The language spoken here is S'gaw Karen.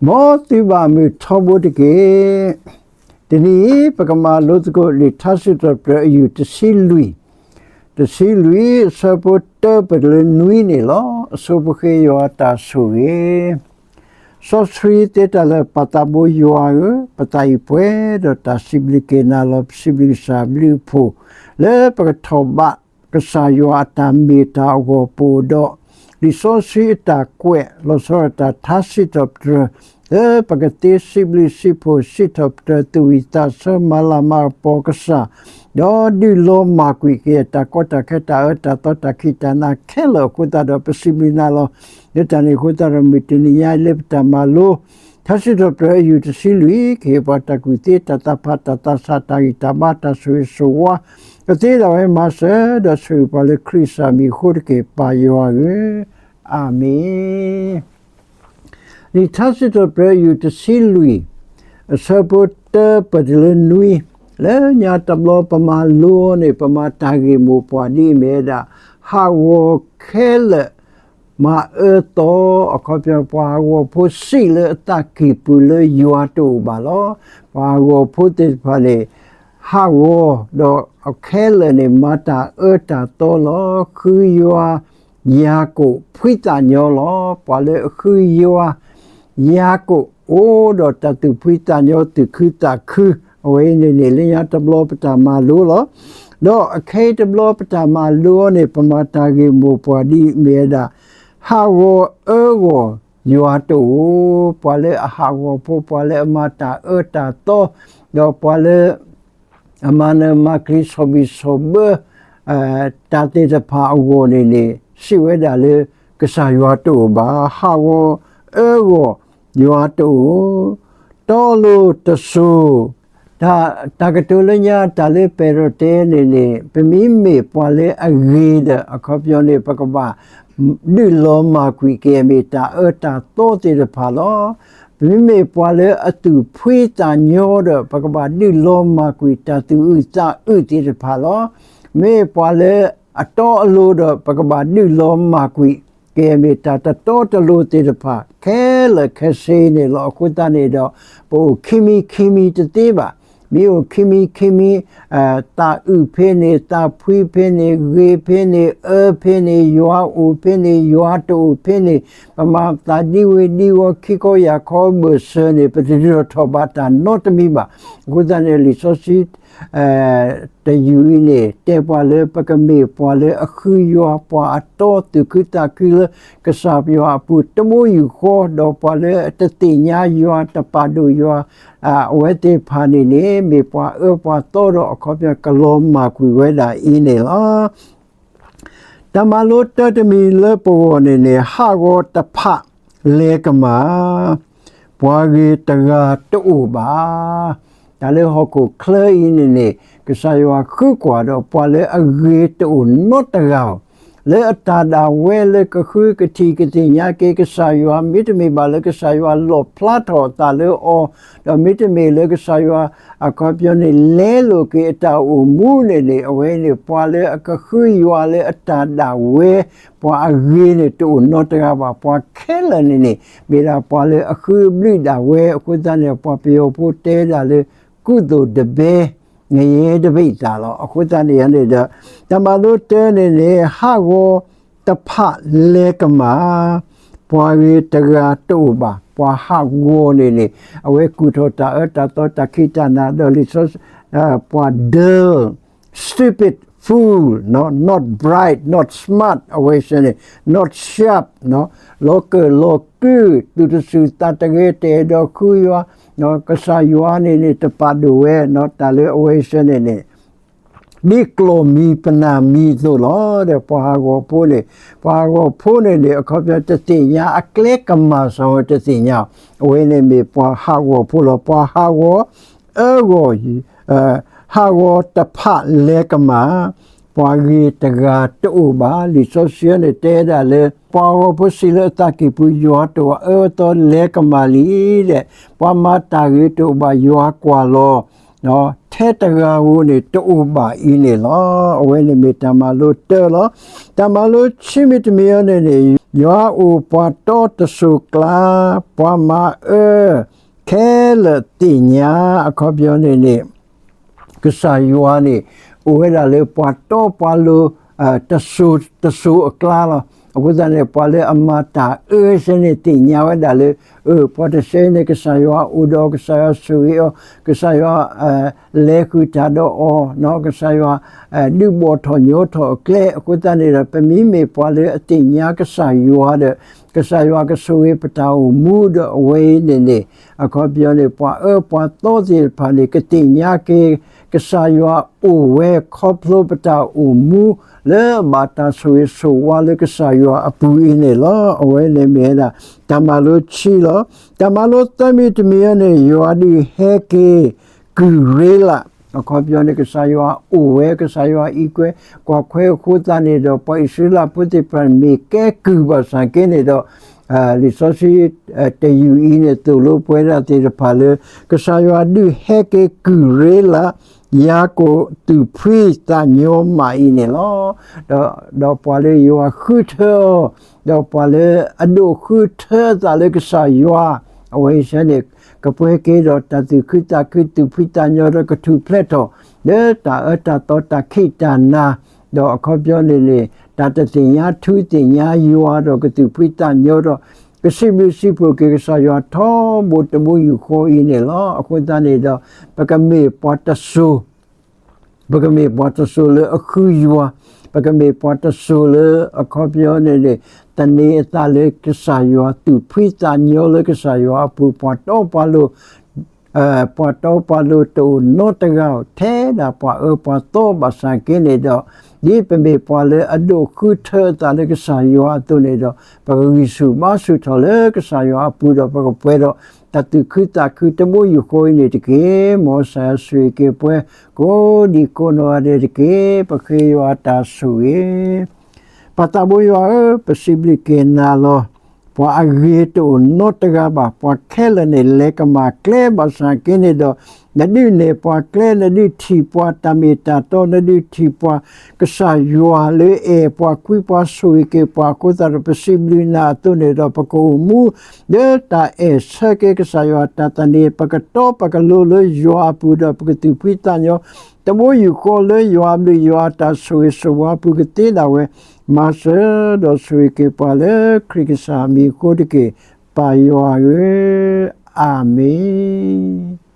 မ်သုဘၣ်မုာ်ထီဘိတက့ၢ်. တနံၤအံၤ ပကမၤလိသကိးလံာ်ထါစံးထီၣ်ပတြၢၤအယူၢ်တဆံလွံၢ်, တဆံလွံၢ်အဆၢဖိတၢပှဲၤတုၤလၢနွံန့ၣ်လီၤ. အဆိပဃ့ယွၤအတၢ်ဆိၣ်ဂ့ၤ. စီဆှံသ့တၢ်လၢာ် ပၢ်သးဘိယွၤဧၢ, ပသးအံၤပှဲၤဒီးတၢ်စံးဘျုးက့ၤနၤလီၤ. ပစံးဘျုးကစၢ်ဘျုးအဖှိၣ် လၢပကထီၣ်ဘး ကစၢ်ယွၤအတၢ်မ့ၢ်တၢ်အဂီၢ်ပအိၣ်ဒီး လံာ်စီဆှံအတၢ်ကွဲး လီၤဆီဒၣ်တၢ်ထါစံးထီၣ်ပတြၢၤ လၢပကသ့စံးဘျုးစံးဖှိၣ်စံးထီၣ်ပတြၢၤသူၣ်ဝံၣ်သးဆၢမၤလၤမၤကပီၤကစၢ်, ဒီးဒုးလီၤမၢ်ကွံာ်က့ၤ တၢ်ကီတၢ်ခဲ တၢ်အၢတၢ်သီတၢ်ခံးတၢ်နၤခဲလၢာ်အဃိသတးဒီး ပစံးဘျုးနၤလီၤ. လၢတၢ်န့ၣ်အဃိသတးဒီး မုၢ်တနံၤညါလၢပတၢ်မၤလိ ထါစံးထီၣ်ပတြၢၤအယူၢ်တဆံလွံၢ် ကဟ့ၣ်ပှၤတၢ်ကူၣ်သ့ တၢ်သးဖး တၢ်သးဆး တၢ်ဂံၢ်တၢ်ဘါ တၢ်ဆိၣ်ဂ့ၤဆိၣ်ဝါ ကသ့ဒၣ်ဝဲမၤစၢၤ ဒီးဆိၣ်ဂ့ၤပှၤလၢခရံာ်အမံၤအဃိတက့ၢ် ပၢ်ယွၤဧၢ, အၤမ့ၣ်. လံာ်ထါစံးထီၣ်ပတြၢၤအယူၢ်တဆံလွံၢ် အဆၢဖိတၢပၢၢ်တုၤလၢနွံ, လၢညါတဘျီပမၤလိန့ၣ် ပမၤတၢ်ဂ့ၢ်မိၢ်ပှၢ်ဒ်အမ့ၢ်ဝဲဒၣ် ဟးဂီၤခဲလၢာ် မၤအၢသီ, အခီပညီ ပှၤဟးဂီၤဖိစံးလၢအသးကံၢ်ပူၤလၢယွၤတအိၣ်ဘၣ်လီၤ. ပှၤဟးဂီၤဖိသ့ၣ်တဖၣ်န့ၣ် ဟးဂီၤဒီးအခဲလၢာ်န့ၣ် မၤတၢ်အၢတၢ်သီလီၤ. ဃုယွၤ ယၤကိာ်ဖှံသးညီလီၤ. ပှၤလၢအဃုယွၤ ယၤကိာ် အိၣ်ဒီးတၢ်သူၣ်ဖှံသးညီ သူၣ်ခုသးခု, အဝဲအံၤန့ၣ်န့ၣ် လၢညါတဘျီပတၢ်မၤလိလီၤ. ဒီးအခဲအံၤတဘျီပတၢ်မၤလိန့ၣ် ပမၤတၢ်ဂ့ၢ်မိၢ်ပှၢ်ဒ်အမ့ၢ်ဝဲဒၣ် ဟးဂီၤအၢဂီၤယွၤတအိၣ်, ပှၤလၢအဟးဂီၤဖိ ပှၤလၢအမၤတၢ်အၢတၢ်သီ, ဒီးပှၤလၢ အမၤနၢၤမၤကျံၤ ဆီၣ်ဘံၣ်ဆီၣ်ဘၢ တၢ်သ့ၣ်တဖၣ်အဂီၢ်န့ၣ်န့ၣ် စံးဝဲဒၣ်လၢ ကစၢ်ယွၤတအိၣ်ဘၣ်, ဟးဂီၤအၢဂီၤယွၤတအိၣ်, တီလိၤတစိၤ, တၢ်ကတိၤလၢညါ တၢ်လၢပဲၤတြီၤတဲန့ၣ်န့ၣ် ပမ့မ့ၢ်ပှၤလၢအဂ့ၤဒီး အခီပညီန့ၣ် ပကဘၣ် ဒုးလီၤမၢ်ကွံာ်က့ၤ မ့ၢ်တၢ်အၢတၢ်သီသ့ၣ်တဖၣ်လီၤ. ပမ့မ့ၢ်ပှၤလၢအသူၣ်ဖှံသးညီဒီး ပကဘၣ်ဒုးလီၤမၢ်ကွံာ်တၢ်သူၣ်အုးသးအုးသ့ၣ်တဖၣ်လီၤ. မ့ၢ်ပှၤလၢအတီအလိၤဒီး ပကဘၣ်ဒုးလီၤမၢ်ကွံာ်က့ၤ မ့ၢ်တၢ်တတီတလိၤသ့ၣ်တဖၣ် ခဲလၢာ်ခဲဆ့န့ၣ်လီၤ. အဃိသတးန့ၣ်ဒီး ပအိၣ်ခံမံၤခံမံၤတသ့ဘၣ်. မ့ၢ်အိၣ်ခံမံၤခံမံၤ သးအုးဖဲန့ၣ် သးဖှံဖဲန့ၣ် ဂ့ၤဖဲန့ၣ် အၢဖဲန့ၣ် ယွၤအိၣ်ဖဲန့ၣ် ယွၤတအိၣ်ဖဲန့ၣ် ပမၤသးဒ်ဝ့ၤဒ်ဝီၤ ခံခီယၢ်ခီဘၢၣ်စၢၤန့ၣ် ပတဒုးထီၣ်ဘးတၢ်နီတမံၤဘၣ်. အဃိသတးန့ၣ် လံာ်စီဆှံ တယူၢ်အံၤန့ၣ် တဲပှၤလၢပကမ့ၢ်ပှၤလၢအဃုယွၤ ပှၤအတီသူၣ်ခုသးခုလၢ ကစၢ်ယွၤအပူၤတဘိယူၢ်ဃီ, ဒီးပှၤလၢတသ့ၣ်ညါယွၤ တပာ်ဒိၣ်ယွၤ အဝဲသ့ၣ်တဖၣ်န့ၣ်န့ၣ် မ့ၢ်ပှၤအၢပှၤသီဒီး အခီပညီကလီၤမၢ်ကွံာ်ဝဲဒၣ်အံၤန့ၣ်လီၤ. တၢ်မၤလိတၢတမံၤလၢပဂီၢ်န့ၣ်န့ၣ် ဟးဂီၤတဖးလဲၤကမၣ်, ပှၤဂ့ၤတဂၤတအိၣ်ဘၣ်. တၢ်လၢဟီၣ်ခိၣ်ချၢအံၤန့ၣ်န့ၣ် ကစၢ်ယွၤဃုကွၢ်ဒီး ပှၤလၢအဂ့ၤတအိၣ်နီတဂၤဧိၤ, လၢအတၢ်ဒၣ်ဝဲလၢကဃုကထံၣ်ကသ့ၣ်ညါက့ၤကစၢ်ယွၤ မ့တမ့ၢ်ဘၣ်လၢကစၢ်ယွၤလီၣ်ဖျါထီၣ်အသးလၢအီၤ, ဒီးမ့တမ့ၢ်လၢကစၢ်ယွၤ အခီပညီန့ၣ် လဲလိာ်က့ၤအတၢ်အိၣ်မူန့ၣ်န့ၣ် အဝဲန့ၣ် ပှၤလၢအကဃုယွၤလၢအတၢ်ဒၣ်ဝဲ ပှၤအဂ့ၤန့ၣ် တအိၣ်နီတဂၤဘၣ်. ပှၤခဲလၢာ်န့ၣ်န့ၣ် မ့ၢ်ဒၣ်ပှၤလၢအဃုအဘျုးဒၣ်ဝဲ. အဃိသတးန့ၣ် ပှၤပယီၤဖိတဲဒၣ်လၢ ကုသိုလ်တဘဲ ငရဲတဘ့ၣ်သးလီၤ. အဃိသတးန့ၣ်န့ၣ်ဒီး တၢ်မၤလိတၢန့ၣ်န့ၣ် ဟးဂီၤတဖးလဲၤကမၣ်, ပှၤဂ့ၤတဂၤတအိၣ်ဘၣ်. ပှၤဟးဂီၤန့ၣ်န့ၣ် အဝဲကူၣ်ထီၣ်တၢ်အၢတၢ်သီတၢ်ခံးတၢ်နၤ ဒီးလံာ်စီဆှံ ပှၤ dull, stupid, fool, not bright, not smart အဝဲစ့ၢ်န့ၣ် not sharp လီၤကၢၣ်လီၤကုၢ် သူၣ်တစူၢ်သးတဂဲၤ တအဲၣ်ဒိးဃုယွၤ ကစၢ်ယွၤန့ၣ်န့ၣ် တပာ်ဒိၣ်ဝဲ တၢ်လၢအဝဲစ့ၢ်န့ၣ်န့ၣ် ဒ်ကျီၢ်မံၤပနၢ်မံၤအသိးလီၤ. ဒီးပှၤဟးဂီၤဖိန့ၣ် ပှၤဟးဂီၤဖိန့ၣ်န့ၣ် အခီပညီတသ့ၣ်ညါ အကျဲကမၣ်စီၤဝဲတသ့ၣ်ညါ, အဝဲန့ၣ်မ့ၢ်ပှၤဟးဂီၤဖိလီၤ. ပှၤဟးဂီၤ အၢဂီၤ ဟးဂီၤတဖးလဲၤကမၣ်, ပှၤဂ့ၤတဂၤတအိၣ်ဘၣ်. လံာ်စီဆှံန့ၣ်တဲဒၣ်လၢ ပှၤဟးဂီၤဖိစံးလၢအသးကံၢ်ပူၤ ယွၤတအိၣ်ဘၣ် အၢအသီလဲၤကမၣ်လံဒီး ပှၤမၤတၢ်ဂ့ၤတအိၣ်ဘၣ် ယွၤကွၢ်လီၤ ထဲတဂၤဧိၤန့ၣ် တအိၣ်ဘၣ်အံၤန့ၣ်လီၤ. အဝဲန့ၣ်မ့ၢ်တၢ်မၤလိတၢလီၤ. တၢ်မၤလိခံမံၤတမံၤအံၤန့ၣ်န့ၣ် ယွၤအိၣ်ပှၤတီတစိၤကျါ, ပှၤမၤအၢခဲလၢာ်သ့ၣ်ညါ, အခီပညီန့ၣ်န့ၣ် ကစၢ်ယွၤန့ၣ် အိၣ်ဝဲဒၣ်လၢပှၤတီပှၤလိၤ တစိၤတစိၤအကျါလီၤ. အဃိသတးန့ၣ် ပှၤလၢအမၤတၢ်အၢစဲန့ၣ်သ့ၣ်ညါဝဲဒၣ်လၢ ပှၤတစဲန့ၣ် ကစၢ်ယွၤအိၣ်ဒီးအီၤ, ကစၢ်ယွၤဆိၣ်ဂ့ၤအီၤ, ကစၢ်ယွၤ လဲၤဃုာ်တၢ်ဒီးအီၤ, ကစၢ်ယွၤ ဒုးဘီၣ်ထီၣ်ညီထီၣ်အကျဲ. အဃိသတးန့ၣ်ဒီး ပမ့မ့ၢ်ပှၤလၢအသ့ၣ်ညါကစၢ်ယွၤဒီး ကစၢ်ယွၤကဆိၣ်ဂ့ၤပတၢ်အိၣ်မူဒီး အဝဲအံၤန့ၣ်န့ၣ် အခီပညီန့ၣ် ပှၤအၢပှၤသီသ့ၣ်တဖၣ်န့ၣ် ကသ့ၣ်ညါက့ၤ ကစၢ်ယွၤအိၣ်ဝဲခီဖျိပတၢ်အိၣ်မူ လၢအဘၣ်တၢ်ဆိၣ်ဂ့ၤဆိၣ်ဝါလၢကစၢ်ယွၤအပူၤအံၤန့ၣ်လီၤ. အဝဲန့ၣ်မ့ၢ်ဝဲဒၣ် တၢ်မၤလိခံလီၤ. တၢ်မၤလိသၢမံၤတမံၤအံၤန့ၣ် ယွၤဒုးဟဲက့ၤကုၢ်ရ့လး, အခီပညီန့ၣ် ကစၢ်ယွၤအိၣ်ဝဲ, ကစၢ်ယွၤအံးကွဲ, ကွၢ်ခွဲအဃိသတးန့ၣ်ဒီး ပှၤအံၣ်စရ့လးဖိသ့ၣ်တဖၣ်န့ၣ် မ့ၢ်ကဲကုၢ်ဘၣ်ဆၣ်က့န့ၣ်ဒီး လံာ်စီဆှံ တယုၢ်အံၤန့ၣ် သိၣ်လိပဝဲဒၣ်သ့ၣ်တဖၣ်လၢ ကစၢ်ယွၤဒုးဟဲက့ၤကုၢ်ရ့လး ယၤကိာ်သူၣ်ဖှံသးညီမးအံၤန့ၣ်လီၤ. ဒီးပှၤလၢယွၤဃုထၢအီၤ, ဒီးပှၤလၢအဒိးဃုထၢအသးလၢကစၢ်ယွၤ အဝဲအံၤစဲန့ၣ် ကပှဲၤက့ၤဒီးတၢ်သူၣ်ခုသးခု သူၣ်ဖှံသးညီဒီးကထူၣ်ဖျဲးထီၣ် လၢတၢ်အၢတၢ်သီတၢ်ခံးတၢ်နၤ, ဒီးအခီပညီန့ၣ်န့ၣ် တၢ်တသ့ၣ်ညါထူသ့ၣ်ညါယွၤဒီးကသူၣ်ဖှံသးညီဒီး ကစံးဘျုးစံးဖှိၣ်က့ၤကစၢ်ယွၤထီဘိတဘိယူၢ်ဃီအံၤန့ၣ်လီၤ. အဃိသတးန့ၣ်ဒီး ပကမ့ၢ်ပှၤတစိၤ ပကမ့ၢ်ပှၤတစိၤလၢအဃုယွၤ, ပကမ့ၢ်ပှၤတစိၤလၢအခီပညီန့ၣ်န့ၣ် သန့ၤအသးလၢကစၢ်ယွၤ သူၣ်ဖှံသးညီလၢကစၢ်ယွၤအပူၤ ပှၤတီပှၤလိၤ ပှၤတီပှၤလိၤတအိၣ်နီတဂၤ ထဲဒၣ်ပှၤအၢပှၤသီဘၣ်ဆၣ်က့န့ၣ်ဒီး ဒ်ပမ့ၢ်ပှၤလၢအဒိးဃုထၢအသးလၢကစၢ်ယွၤအသိးန့ၣ်ဒီး ပကဂံၢ်ဆူၣ်ဘါဆူၣ်ထီၣ်လၢကစၢ်ယွၤအပူၤဒီး ပကပှဲၤဒီးတၢ်သူၣ်ခုသးခုတဘိယူၢ်ဃီအံၤန့ၣ်တက့ၢ်. မ်ကစၢ်ယွၤဆိၣ်ဂ့ၤက့ၤပှၤ ကိးဒံကိးနီၢ်ဂၤဒဲးတက့ၢ်. ပဃ့ယွၤတၢ်ဆိၣ်ဂ့ၤ ပၢ်သးဘိယွၤဧၢ, ပစံးဘျုးက့ၤနၤလီၤ. ပှၤအဂ့ၤတအိၣ်နီတဂၤဘၣ်. ပှၤခဲလၢာ်န့ၣ် လဲၤကမၣ်ကျဲဘၣ်ဆၣ်က့န့ၣ်ဒီး နဒုးနဲၣ်ပှၤကျဲ, နဒုးထံၣ်ပှၤတၢ်မ့ၢ်တၢ်တီ, နဒုးထံၣ်ပှၤ ကစၢ်ယွၤလၢအဲၣ်ပှၤ ကွံပှၤဆိၣ်ဂ့ၤက့ၤပှၤအဃိသတးဒီး ပစံးဘျုးနၤအသိးန့ၣ်ဒီး ပကအိၣ်မူ လၢတၢ်အဲၣ်ဆၢက့ၤကစၢ်ယွၤတၢ်သန့ၤ ပကတီပကလိၤလၢယွၤအပူၤဒီး ပကသူၣ်ဖှံသးညီ တဘိယူၢ်ဃီလၢယွၤအဘျုးယွၤအတၢ်ဆိၣ်ဂ့ၤဆိၣ်ဝါအပူၤကသ့ဒၣ်ဝဲ, မၤစၢၤဒီးဆိၣ်ဂ့ၤက့ၤပှၤလၢခရံာ်ကစၢ်အမံၤအဃိတက့ၢ်, ပၢ်ယွၤဧၢ, အၤမ့ၣ်.